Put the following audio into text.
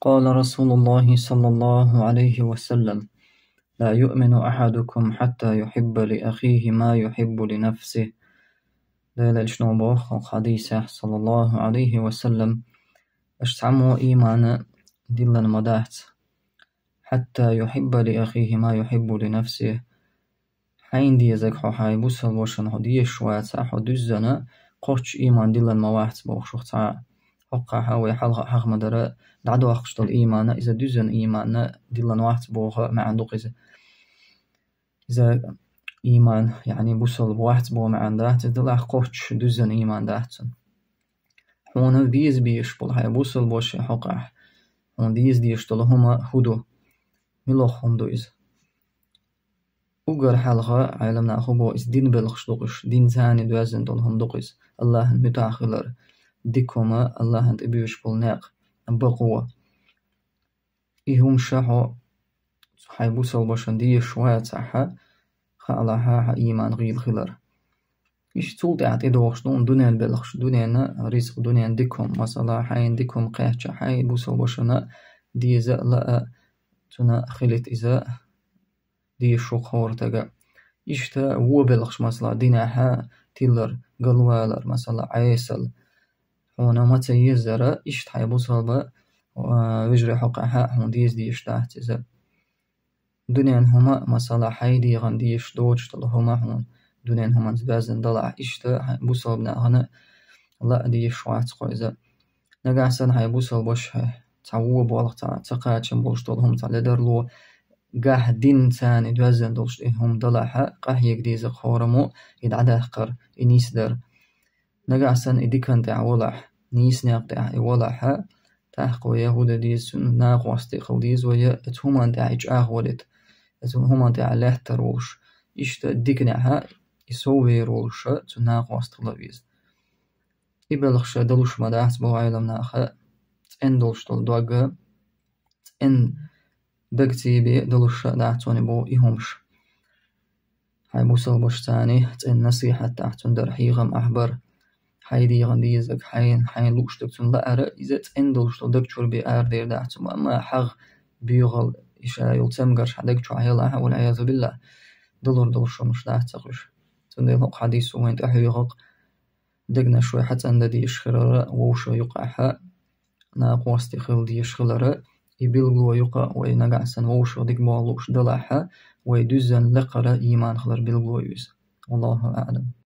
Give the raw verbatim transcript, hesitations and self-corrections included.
قال رسول الله صلى الله عليه وسلم: لا يؤمن أحدكم حتى يحب لأخيه ما يحب لنفسه. Делан элчано боху хьадисехь, саллаллаху алейхи ва саллям: «Аша цхьаммо иймана диллина ма дац, хьатта юхибба ли ахихи ма юхиббу ли нафсихи». Хьайна дезаг хьо хьайн бусалба вашана хьо дезаш вацахь, хьо дуьззина кхоччуш ийман диллина ма вац бохуш ву цхьа а. ХӀокхахь вай хьалха хьахма дара, дӀадохкуш долу иймана, иза дуьззина иймана диллина вац боху маьӀна ду-кх иза. Иза ийман, яъни бусалба вац боху маьӀна дац, иза делахь кхоччуш дуьззина ийман дац цуьнан. Хьуна беза безаш болу хьайн бусалба ваша хьокъехь, хьуна деза дезаш долу хӀума хӀун ду? Мила хӀума ду иза? Уггар хьалха Ӏеламнаха боху, иза дин белхаш ду-кх уьш, динца доьзна долу хӀума ду-кх иза. Аллахьан муьтӀахь хилар, дика хӀума, Аллахьан тӀебуьгуш болу некъ, бакъо. И хӀума ша хьо хьайн бусалба вашана дезаш вацахь, хаалахь хьан ийман гӀийла хилар. Иштта цул тӀаьхьа тӀедогӀуш ду хьуна дуьненан белхаш, дуьненан рицкъ, дуьненан дика хӀума, масала, хьайна дика хӀума кхаьчча, хьайн бусалба вашана деза а, лаа а, цуьнан хилийта иза дезаш ву-кх хӀора стага. Иштта вон белхаш, масала, динехь тилар, галвалар, масала, Ӏесал. Хьуна ма ца езара, иштта хьайн бусалба, а, вежарий хьокъехь хьуна деза дезаш дац иза. Дуьненан хӀума, масала, хьайн дегӀана дезаш доцуш долу хӀума хьуна дуьненан хӀуманца доьзна далахь, иштта хьайн бусалба нахана лаа дезаш вац-кх иза. Нагахь санна хьайн бусалба ваша цхьа вон болх, цхьа ца кхачам болуш долу хӀума, цхьа ледарло, гахь динца доьзна долуш и хӀума далахь, къахьега деза-кх хӀораммо и дӀадаккхар, и нисдар. Нагахь санна и диканна тӀехь валахь, нийса некъа тӀехь и валахь, тӀаккха вай хӀун дан деза, цуьнан накъостий хила деза вай, оцу хӀуманна тӀехь и чӀагӀвалийта, оцу хӀуманна тӀехь лаьттар волуш, иштта диканехь и соввер волуш, цуьнан накъост хила веза. И белхаш далуш ма дац боху Ӏеламнаха, цӀена долуш долу дог, цӀена даг цӀий бен далуш дац цунна боху и хӀумаш. Хьайн бусалба вашана цӀена насихьат дахь, цунна дар хьехам ахь бар, хьайн дегӀана дезаг, хьайна, хьайна лууш даг цунна лаара, иза цӀена долуш долу даг чуьра бен арадер дац цунна, амма хьагӀ, боьхалла, и ша йолу цамгарш хьан даг чохь ялахь, валь-Ӏиязу биллахь, далур долуш хӀумаш дац-кх уьш. Цундела хӀокху хьадисо вайна тӀехьоьху-кх, дегнаш вай хьан цӀандан дезаш хилар, вовшийн юкъахь накъостий хила дезаш хилар, и билгало ю-кх вай нагахь санна вовшийн дика болх лууш далахь, вай дуьззина лекхара ийман хилар билгало ю иза. Валлаху аӀлам.